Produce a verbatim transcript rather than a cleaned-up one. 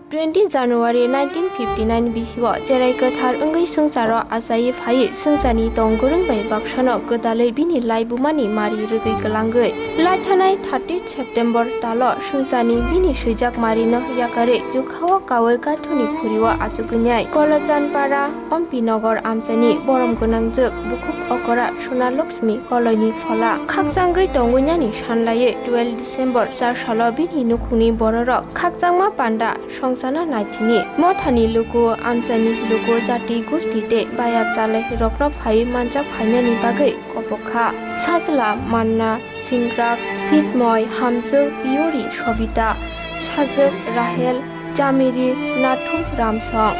Twenty January nineteen fifty nine bisio cherai kwthar wngwi swngcharo achaiwi phaiwi swngcharni tong kwrwng bai baksano gwdalwi bini laibumani mari rwgwi kwlangwi. Laithanai thirty September talo swngcharni bini swijak marino yakarwi jukhao kaui kaithoni khurio achugwinai Kolochanpara Ompi Nogor amchaini borom gwnangjwk bukhuk okora Sona Lakshmi Koloini phola khakchangwi tongwinani sanlaiwi twelve December char salo bini nukhungni bororok khakchangma panda songchana naithini. Mothani luku, amchaini luku, jati gusti tei bayap chalai rokno phaiwi manjak phainani bagwi kopok kha. Sajla, manna, singrak, sitmoi, hamjwk, piyori, sobita, sajwk, rahel, chamiri, nathum, ramsong.